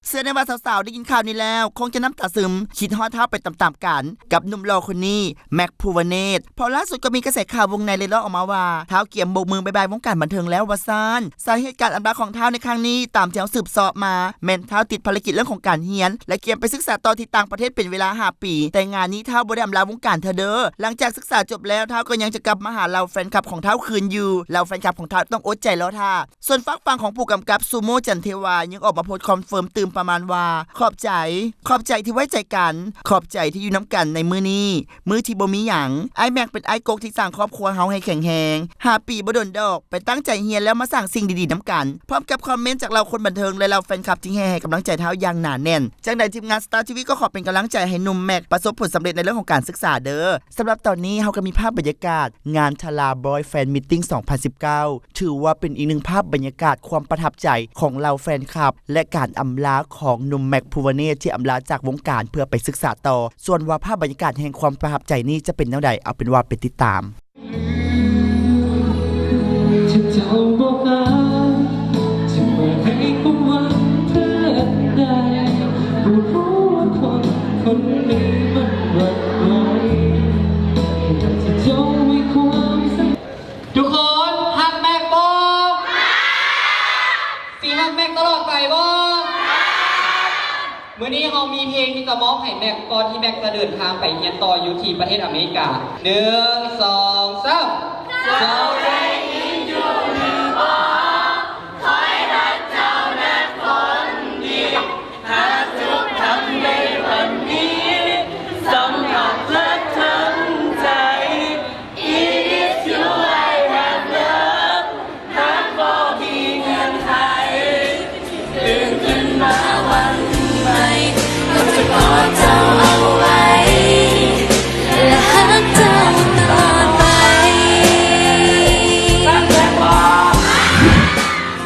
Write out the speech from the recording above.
ເຊື່ອແນ່ວ່າສາວໆໄດ້ຍິນຂ່າວນີ້ແລ້ວ ຄົງຈະນ້ຳຕາຊຶມ ຄິດຮອດທ້າວໄປຕາມໆກັນ ກັບໜຸ່ມຫຼໍ່ຄົນນີ້ ແມັກ ພູວະເນດ ເພາະລ່າສຸດກໍມີກະແສຂ່າວວົງໃນເລັດລອດອອກມາວ່າ ທ້າວກຽມໂບກມືບາຍບາຍວົງການບັນເທີງແລ້ວວ່າຊັ້ນ. ສາເຫດການອຳລາຂອງທ້າວໃນຄັ້ງນີ້ ຕາມທີ່ເຮົາສືບຊອກມາ ແມ່ນທ້າວຕິດພາລະກິດເລື່ອງຂອງການຮຽນ ແລະ ກຽມໄປສຶກສາຕໍ່ທີ່ຕ່າງປະເທດເປັນເວລາຫ້າປີ. ແຕ່ງານນີ້ທ້າວບໍ່ໄດ້ອຳລາວົງການເທື່ອເດີ. ຫຼັງຈາກສຶກສາຈົບແລ້ວ ທ້າວກໍຍັງຈະກັບມາຫາເຫຼົ່າແຟນຄລັບຂອງທ້າວຄືນຢູ່. ເຫຼົ່າແຟນຄລັບຂອງທ້າວຕ້ອງອົດໃຈລໍຖ້າ. ສ່ວນຝາກຝັ່ງຂອງຜູ້ກຳກັບ ຊູໂມ ຈັນເທວາ ຍັງອອກມາໂພສຄອນເຟີມຕື່ມປະມານວ່າ ຂອບໃຈ, ຂອບໃຈທີ່ໄວ້ໃຈກັນ, ຂອບໃຈທີ່ຢູ່ນຳກັນໃນມື້ນີ້, ມື້ທີ່ບໍ່ມີຫຍັງ. ອ້າຍແມັກເປັນອ້າຍກົກທີ່ສ້າງຄອບຄົວເຮົາໃຫ້ແຂງແຮງ. ຫ້າປີບໍ່ດົນດອກ, ໄປຕັ້ງໃຈຮຽນແລ້ວມາສ້າງສິ່ງດີໆນຳກັນ. ພ້ອມກັບຄອມເມັນຈາກເຫຼົ່າຄົນບັນເທີງ ແລະ ເຫຼົ່າແຟນຄລັບທີ່ແຫ່ໃຫ້ກຳລັງໃຈທ້າວຢ່າງໜາແໜ້ນ. ຈັ່ງໃດທີມງານ Star ທີວີ ກໍຂໍເປັນກຳລັງໃຈໃຫ້ໜຸ່ມແມັກປະສົບຜົນສຳເລັດໃນເລື່ອງຂອງການສຶກສາເດີ. ສຳລັບຕອນນີ້ເຮົາກໍມີພາບບັນຍາກາດງານທາລາບອຍແຟນມິດຕິງສອງພັນສິບເກົ້າ ຖືວ່າເປັນອີກໜຶ່ງພາບບັນຍາກາດຄວາມປະທັບໃຈຂອງເຫຼົ່າແຟນຄລັບ ແລະ ການອຳລາຂອງໜຸ່ມແມັກ ພູວະເນດ ທີ່ອຳລາຈາກວົງການເພື່ອໄປສຶກສາຕໍ່. ສ່ວນວ່າພາບບັນຍາກາດແຫ່ງຄວາມປະທັບໃຈນີ້ຈະເປັນແນວໃດ ເອົາເປັນວ່າໄປຕິດຕາມ. ທຸກຄົນຮັກແມັກບໍ່? ຊິຮັກແມັກຕະຫຼອດໄປບໍ່? ມື້ນີ້ເຮົາມີເພງທີ່ຈະມອບໃຫ້ແມັກ ກ່ອນທີ່ແມັກຈະເດີນທາງໄປຮຽນຕໍ່ຢູ່ທີ່ປະເທດອາເມລິກາ. ໜຶ່ງ ສອງ ສາມ.